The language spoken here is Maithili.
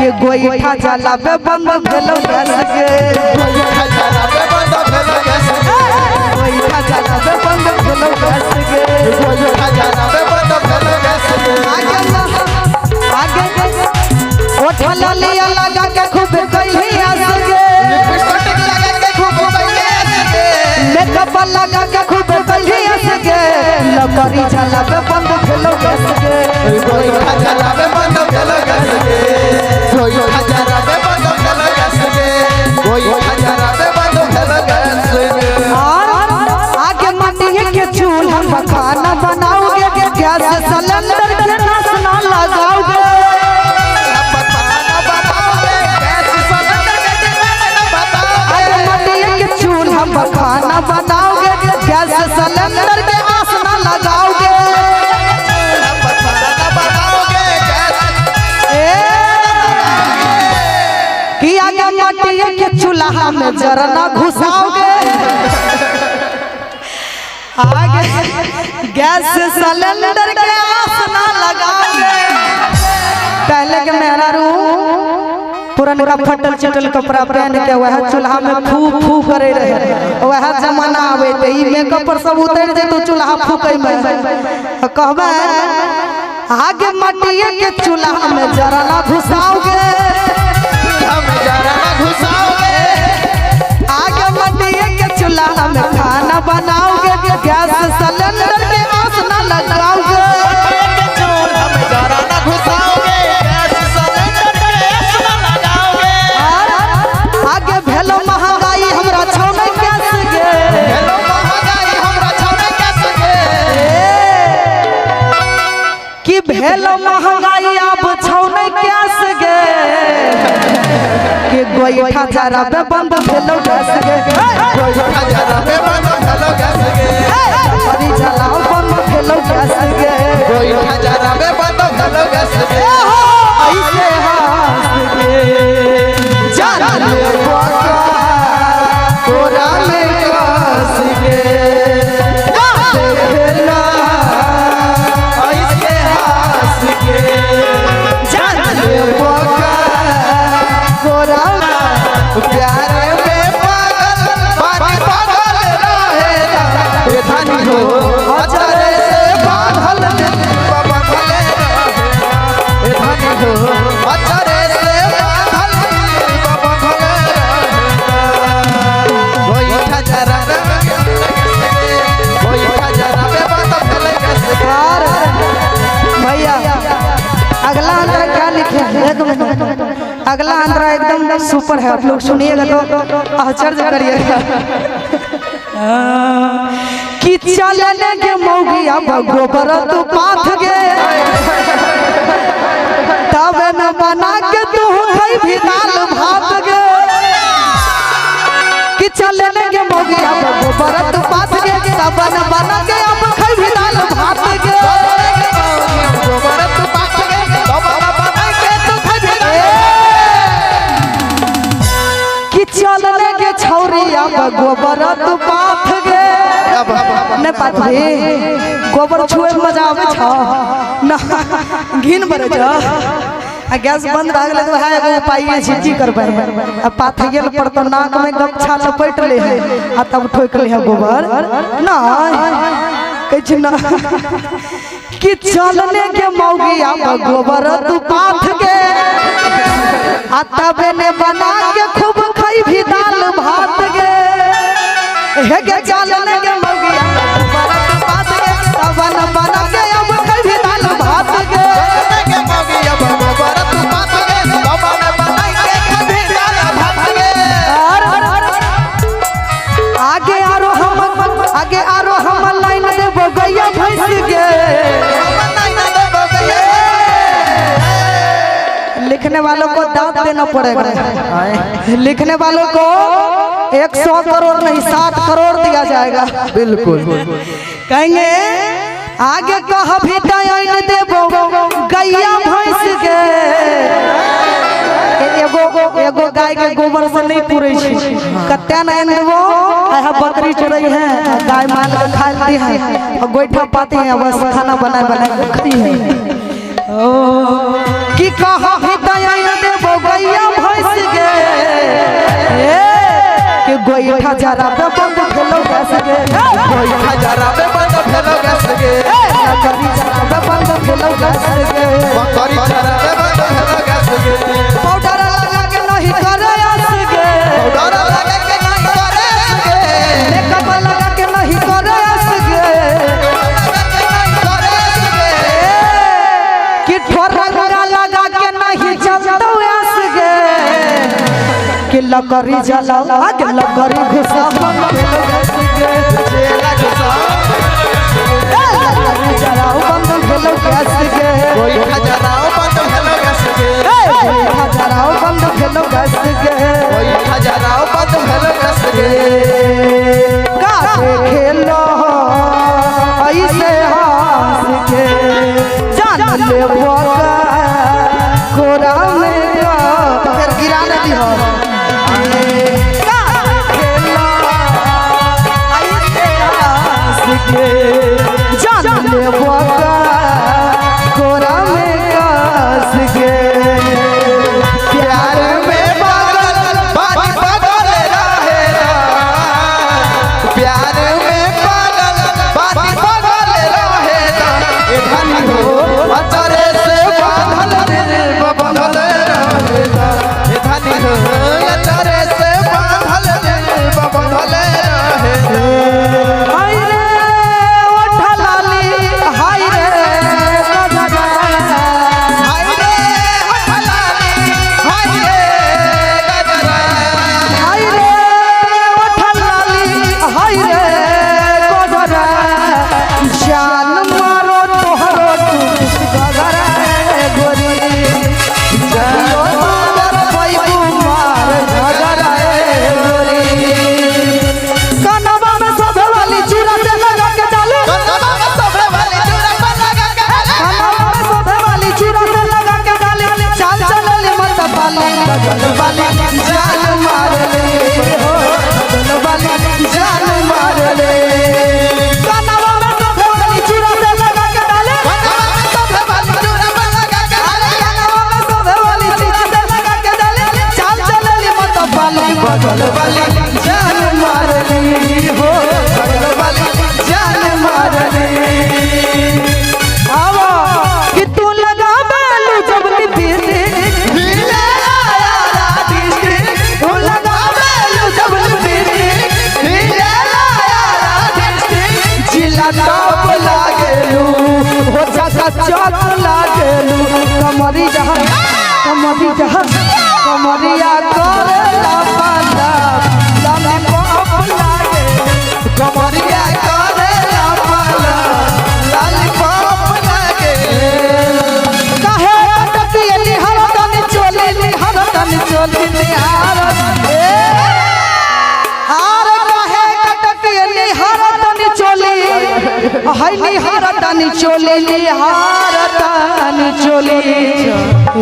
के गोइठा जलाबे बंद भेलो गैस गे। गोइठा जलाबे बंद भेलो गैस गे। गोइठा जलाबे बंद भेलो गैस गे। गोइठा जलाबे बंद भेलो गैस गे। आगे आगे ओठा लिया लगा के खूब कइली आस गे। लिपस्टिक लगा के खूब कइली आस गे। मेकअप लगा के खूब कइली आस गे। लकड़ी जलाबे बंद भेलो गैस गे। गोइठा जलाबे बंद भेलो गैस गे। गोइठा जलाबे बंद भेलो गैस गे। गोइठा जलाबे बंद भेलो गैस गे। और आगे माटी के चूल्हा पर खाना बनाओगे, गैस सिलेंडर के नाश ना लगाओगे। खाना बनाओगे गैस सिलेंडर के नाश ना बताओगे। आगे माटी के चूल्हा पर खाना बनाओगे, गैस सिलेंडर के आस ना लगाओगे। खाना बनाओगे गैस कि आगे माटी के चूल्हा में जरना घुसाओगे, आगे गैस सिलेंडर के आस ना लगाओगे। पहले के मेहरारू पुरनका फटल चिटल कपड़ा पहन के वह चूल्हा में फू फू करे रहे, वह जमाना आवे ते ई मेकअप पर सब उतर जेतो चूल्हा फूकै में। कहबै आगे माटी के चूल्हा में जरना घुसाओगे, हम जरना घुसाओगे। आगे माटी के चूल्हा में खाना बनाओगे, गैस सिलेंडर के आस ना लगाओगे। हम जरना घुसाओगे गैस सिलेंडर के आस ना लगाओगे। आगे भेलो महंगाई हमरा छौने गैस गे। भेलो महंगाई हमरा छौने गैस गे। कि भेलो महंगाई अब छौने गैस गे। के गोइठा जराबे बंद भेलो गैस गे। गोइठा जराबे बंद भेलो गैस गे। लकड़ी जलाओ बंद भेलो गैस गे। गोइठा जराबे बंद भेलो गैस गे। ऐसे हंस के जान ले बाका तोरा में कस के देखना ऐसे हंस के जान ले बाका कोरा प्यार में पागल पानी पागल रहेला ए धनी हो अचरे से बांधल बाबा भले रहेला ए धनी हो अचरे से बांधल बाबा भले रहेला। गोइठा जराबे गोइठा जराबे बंद भेले गैस गे। और भैया अगला अंतरा क्या लिखे हैं, एक मिनट। अगला अंतरा एकदम सुपर है, आप लोग सुनिएगा तो आश्चर्य करिएगा। कि चलने के मौगिया गोबर तू पाथ गे, तब न बना के तू खाई भी दाल भात गे। कि चलने के मौगिया गोबर तू पाथ गे, तब न बना के अब खाई भी दाल भात गे। गोबर तू पाथ गे तब न बना के तू खाई भी दाल। कि चलने के छौरिया गोबर तू पाथ गे। न पाथबे गोबर छुए मजा आवे छ ना, घिन बरे छ। आ गैस बंद भए गेलै तऽ वएह एगो उपाय छै, की करबै। आ पाथैये लए पड़तौ, नाक में गमछा लपेट ले है आ तब ठोकि ले है गोबर। नहीं कहै छै ना कि चलने के मौगिया गोबर तू पाथ गे, आ तबे ने बना के खूब खाई भी दाल भात गे। हे गे चलने के मौगिया गोबर तू पाथ गे, तब न बना के अब खाई भी दाल भात गे। के मौगिया गोबर तू पाथ गे तब न बना के खाई भी दाल भात गे। और आगे आरो हम आगे आरो हम लाइन देबो गैया भैंस गे। लिखने वालों को दांत देना पड़ेगा, लिखने वालों को 100 करोड़ नहीं 7 करोड़ दिया जाएगा। बिल्कुल कहेंगे आगे कह भी दयान देबो गैया भैंस गे। एगो एगो गाय के गोबर से नहीं पूरे छी, कत्ते न देबो। आहा बकरी चढ़ई है, गाय माल के खा लेती है और गोइठा पाती है, बस खाना बनाए बनाए के खाती है। ओ कि कह भी दयान देबो गोइठा जराबे बंद भेलो गैस गे। गोइठा जराबे बंद भेलो गैस गे। लकड़ी जराबे बंद भेलो गैस गे। बकरी जराबे बंद भेलो गैस गे। पाउडर लगा के नहीं करे आस गे। पाउडर लगा के नहीं करे आस गे। मेकअप लगा के नहीं करे आस गे। लगा के नहीं करे आस गे। कि ठोरंगा लगा के नहीं जमतो आस गे। कि लकड़ी जलाओ आगे लकड़ी घुसा बंद भेलो गैस गे। चेला घुसा लकड़ी जलाओ बंद भेलो गैस गे। गोइठा जराओ बंद भेलो गैस गे। गोइठा जराओ बंद भेलो गैस गे। गोइठा जराओ बंद भेलो गैस गे। का खेलो ऐसे हंस के जान ले बोका कोरा में फिर गिरा न दी हो। का खेलो ऐसे हंस के जान ले बोका कोरा में कस के। प्यार में पागल बानी पागल रहेला। प्यार में पागल बानी पागल रहेला। ए धनी हो अचरे से बांधल दिल बंधल रहेला। ए धनी हो अचरे से बांधल दिल बंधल रहेला। हाय रे ओठ लाली हाय रे गजरा। हाय रे होठ लाली हाय रे गजरा। हाय रे ओठ लाली हाय रे गजरा। जान मारो तोहरो तू गजरा गोरी। जान मार पैबू मार गजरा गोरी। कनवा में शोभे वाली चूड़ा से लगा के डाले। कनवा में शोभे वाली चूड़ा पर लगा के डाले। कनवा में शोभे वाली चूड़ा से लगा के डाले। चाल चलली मत पाली गजल वाली जान मार ले हो। गजल वाली जान मार ले। कनवा में शोभे वाली चूड़ा से लगा के डाले। कनवा में शोभे वाली चूड़ा पर लगा के डाले। कनवा में शोभे वाली चूड़ा से लगा के डाले। चाल चलली मत पाली गजल वाली जान मार ले हो। गजल वाली जान मार ले। आवा कि तू लगा बालू जब लिपस्टिक हिले आया डिस्ट्रिक्ट। तू लगा बालू जब लिपस्टिक हिले आया डिस्ट्रिक्ट। जिला टॉप लागेलू हो चाचा चौक लागेलू। कमरी जहाँ कमरी जहाँ कमरिया करेला पाला लाली पॉप लागेलू। कमरिया करेला पाला लाली पॉप लागे। काहे अटकियली हरदन चोली हरदन चोली निहार ए आर काहे अटकियली हरदन चोली हाय निहारदन चोली निहारदन चोली।